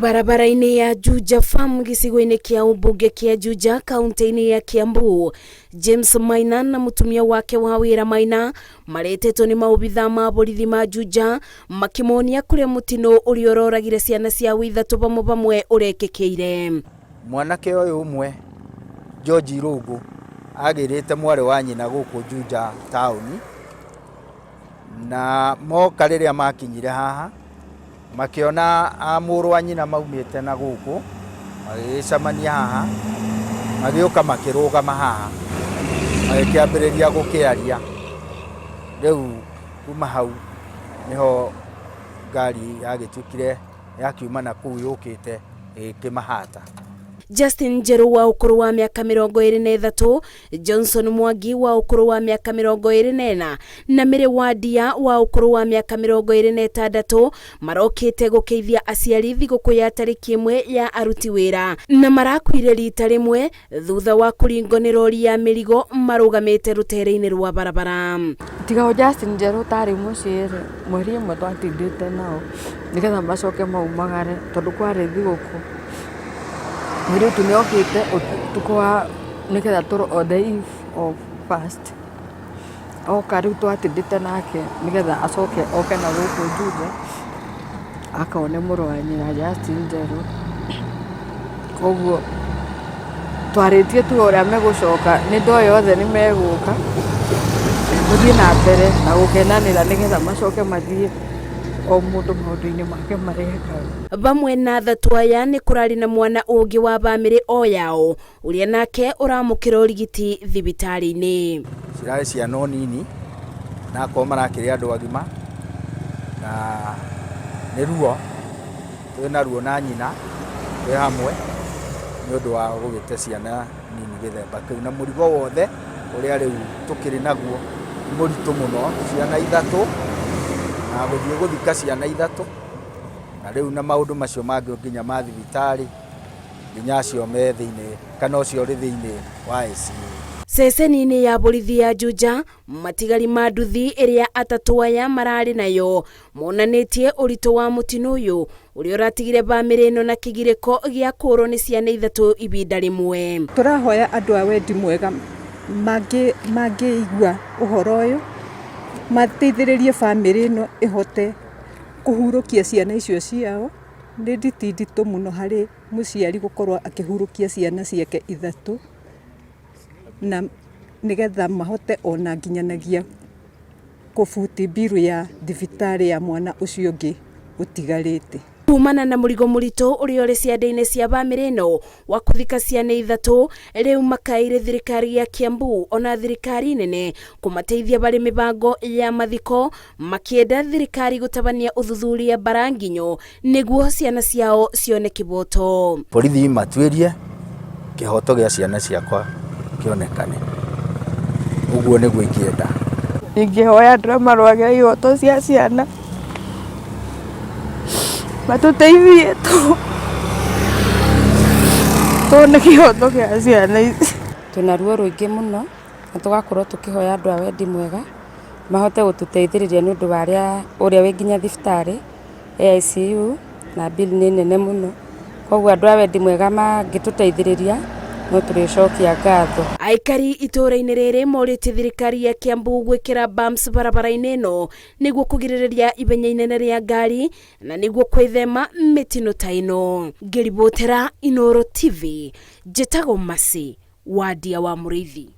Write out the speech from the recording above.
Barabara-inĩ ya Juja Farm gĩcigo-inĩ kĩa ũmbunge kĩa Juja kaunti-inĩ ya Kiambu, James Maina na mũtumia wake wa wĩra Maina maretetwo nĩ maobithaa ma borithi ma Juja makĩmonia kũrĩa mũtino ũrĩa ũroragire ciana ciao ithatũ vamwe vamwe ũrekĩkĩire. Mwanake ũyũ ũmwe George Irũngũ agĩrĩte mwarĩ wa nyina gũkũ Juja taũni, na moka rĩrĩa makinyire haha makĩona a mũrũ wa nyina maumĩte na gũkũ, magĩgĩcemania haha, magĩũka makĩrũgama haha, magĩkĩambĩrĩria gũkĩaria. Rĩu kuma hau nĩho ngari yagĩtuĩkire yakiuma na kũu yũkĩte ĩgĩkĩmahata. Justin Njerũ wa ũkũrũ wa mĩaka 23, Johnson Mwangi wa ũkũrũ wa mĩaka 24 na Mary Wandia wa ũkũrũ wa mĩaka 26 marokĩte gũkeithia aciari thigũkũ ya tarĩki ĩmwe ya aruti wĩra na marakuire rita rĩmwe thutha wa kũringwo nĩ rori ya mĩrigo marũgamĩte rũtere-inĩ rwa barabara. Tiga o Justin Njerũ ũtarĩ mũciĩ rĩ, mweri ĩmwe twatindĩte nao nĩgetha macoke maumagare tondũ kwarĩ thigũkũ. Mũirĩtu nĩ okĩte ũtukũ wa nĩgetha tũ the eve of first. Oka rĩu twatindĩte nake nĩgetha acoke oke na gũkũ Juja akone mũrũ wa nyina Justin Njerũ. Koguo twarĩtie tu ũrĩa megũcoka nĩ ndoĩ othe nĩ megũka, tũthiĩ na mbere na gũkenanĩra nĩgetha macoke mathiĩ o mũndũ maũndũ-inĩ make marĩa ekaga. Vamwe na athatu aya nĩ kũrarĩ na mwana ũngĩ wa bamĩrĩ o yao ũrĩa nake ũramũkĩra ũrigiti thibitarĩ-inĩ. Cirarĩ ciana o nini na akorwo marakĩrĩ andũ agima na nĩ ruo, twĩna ruo na nyina twĩ hamwe nĩ ũndũ wa gũgĩte ciana nini gĩthemba kĩu na mũrigo wothe ũrĩa rĩu tũkĩrĩ naguo nĩ mũritũ mũno, ciana ithatũ na gũthiĩ gũthika ciana ithatũ na rĩu na maũndũ macio mangĩ nginya ma thibitarĩ. Nginya acio me thĩinĩ kana ũcio ũrĩ thĩinĩ wa ICU. Ceceni-inĩ ya borithi ya Juja, matigari ma nduthi ĩrĩa atatũ aya mararĩ nayo monanĩtie ũritũ wa mũtino ũyũ ũrĩa ũratigire bamĩrĩ ĩno na kĩgirĩko gĩa kũũrwo nĩ ciana ithatũ ibinda rĩmwe. Tũrahoya andũ a wendi mwega mangĩigua ũhoro ũyũ mateithĩrĩrie bamĩrĩ ĩno ĩhote kũhurũkia ciana icio ciao. Nĩ nditi nditũ mũno harĩ mũciari gũkorwo akĩhurũkia ciana ciake ithatũ, na nĩgetha mahote ona nginyanagia kũbuti mbiru ya thibitarĩ ya mwana ũcio ũngĩ ũtigarĩte. Kumana na mũrigo mũritũ ũrĩa ũrĩ ciande-inĩ cia bamĩrĩ ĩno wa kũthika ciana ithatũ, rĩu makaĩire thirikari ya Kiambu ona thirikari nene kũmateithia barĩ mĩbango ya mathiko, makĩenda thirikari gũtabania ũthuthuria bara nginyo nĩguo ciana ciao cione kĩboto. Borithi matuĩrie kĩhoto gĩa ciana ciakwa kĩonekane, ũguo nĩguo ingĩenda. Ingĩhoya andũ arĩa marũagĩra ihoto cia ciana matũteithie tuone kĩhoto gĩa ciana ici. Twĩna ruo rũingĩ mũno na tũgakorwo tũkĩhoya andũ a wendi mwega mahote gũtũteithĩrĩria nĩ ũndũ wa arĩa ũrĩa wĩ nginya thibitarĩ e ICU na bill nĩ nene mũno. Koguo andũ a wendi mwega mangĩtũteithĩrĩria no tũrĩcokia ngatho. Aikari itũũra-inĩ rĩrĩ morĩtie thirikari ya Kiambu gwĩkĩra bumps barabara-inĩ ĩno nĩguo kũgirĩrĩria ithenya inene rĩa ngari na nĩguo kwĩthema mĩtino ta ĩno. Ngĩribotera Inooro TV, njĩtagwo Mercy Wandia wa Mũrĩithi.